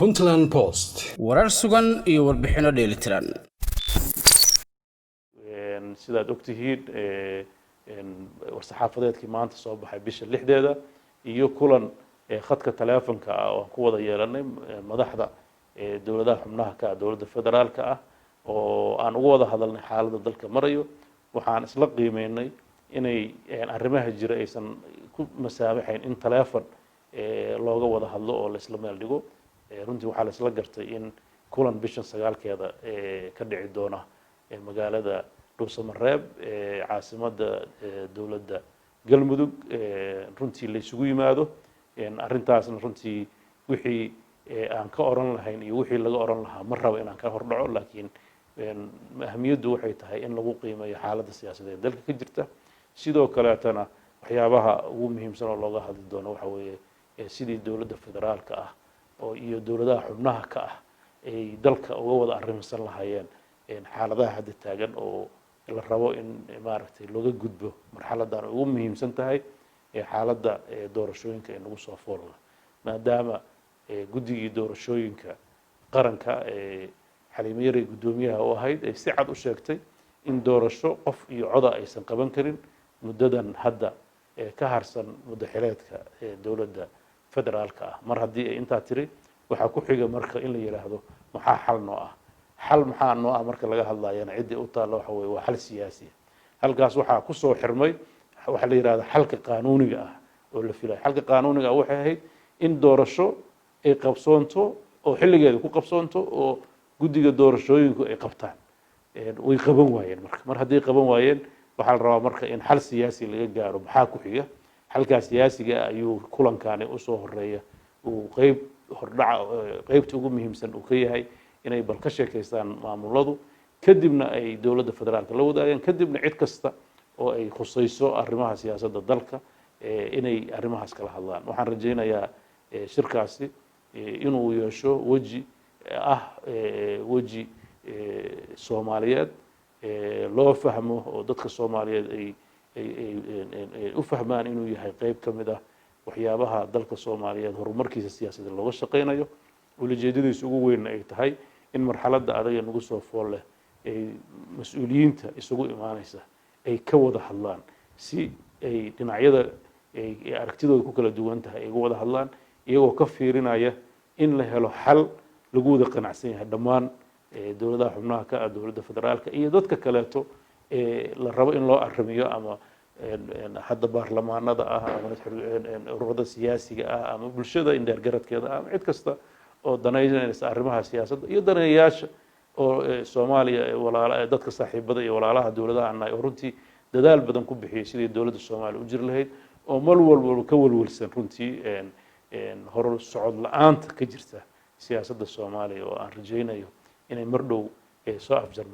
Puntland Post. Warar sugan iyo warbixinno dheelitiran. Sidaad ogtihiin, war-saxaafadeedkii maanta soo baxay bisha 6deeda iyo kulan khadka taleefonka ah oo aan ku wada yeelanay madaxda dowladaha xubnaha ka ah dowladda federaalka ah, oo aan uga wada hadalnay xaaladda dalka marayo, waxaan isla qiimeynay inay arrimaha jira aysan ku masaamaxayn in taleefon looga wada hadlo oo laisla meel dhigo. Runtii waxaa la isla gartay in kulan bishan 9keeda ka dhici doona magaalada Dhuusamareeb, caasimadda dowladda Galmudug, runtii la isugu yimaado. Arrintaasna runtii wixii aan ka oran lahayn iyo wixii laga oran lahaa ma rabo inaan ka hordhaco, laakiin ahamiyaddu waxay tahay in lagu qiimeeyo xaaladda siyaasadeed dalka ka jirta. Sidoo kaleetana waxyaabaha ugu muhiimsan oo looga hadli doono waxa weeye sidii dowladda federaalka ah oo iyo dowladaha xubnaha ka ah ay dalka uga wada arrimsan lahaayeen xaaladaha hadda taagan oo la rabo in maaragtay looga gudbo marxaladan ugu muhiimsan tahay xaaladda doorashooyinka ee nagu soo foolna, maadaama guddigii doorashooyinka qaranka ee Xaliimo Yarey guddoomiyaha u ahayd ay si cad u sheegtay in doorasho qof iyo coda aysan qaban karin muddadan hadda ka harsan muddo xileedka dowladda federaalka ah. Mar haddii ay intaa tiri, waxaa ku xiga marka in la yidhaahdo: maxaa xal noo ah? Xal maxaa noo ah marka laga hadlayana, ciddii u taalla waxa weye waa xal siyaasi. Halkaas waxaa kusoo xirmay waxaa la yidhahda xalka qaanuuniga ah oo la filayo. Xalka qaanuuniga ah waxay ahayd in doorasho ay qabsoonto oo xilligeeda ku qabsoonto oo guddiga doorashooyinku ay qabtaan. Way qaban waayeen. Marka mar hadday qaban waayeen, waxaa la rabaa marka in xal siyaasi laga gaaro. Maxaa ku xiga? Xalkaa siyaasiga ayuu kulankaani usoo horeeya uu qeyb hordhaca, qeybta ugu muhiimsan uu ka yahay inay bal ka sheekaystaan maamuladu, kadibna ay dowladda federaalka la wadaagaan, kadibna cid kasta oo ay khusayso arrimaha siyaasadda dalka inay arrimahaas kala hadlaan. Waxaan rajaynayaa shirkaasi inuu yeesho weji ah weji Soomaaliyeed loo fahmo oo dadka Soomaaliyeed ay u fahmaan inuu yahay qeyb ka mid ah waxyaabaha dalka Soomaaliyeed horumarkiisa siyaasadeed looga shaqaynayo, ulajeedadiisa ugu weynna ay tahay in marxaladda adag ee nagu soo fool leh ay mas-uuliyiinta isugu imaanaysa ay ka wada hadlaan, si ay dhinacyada ay aragtidooda ku kala duwan tahay ay uga wada hadlaan, iyagoo ka fiirinaya in la helo xal lagu wada qanacsan yahay dhammaan dowladaha xubnaha ka ah dowladda federaalka iyo dadka kaleeto ee la rabo in loo arrimiyo, ama hadda baarlamaanada ah, ama ururada siyaasiga ah, ama bulshada indheergaradkeeda ah, ama cid kasta oo danaynaysa arrimaha siyaasadda iyo daneeyayaasha oo Soomaaliya, walaala dadka saaxiibada iyo walaalaha dowladaha annahay oo runtii dadaal badan ku bixiyay sidii dowladda Soomaaliya u jiri lahayd, oo mar walbaba ka walwalsan runtii hor socod la-aanta ka jirta siyaasadda Soomaaliya, oo aan rajaynayo inay mar dhow soo afjarno.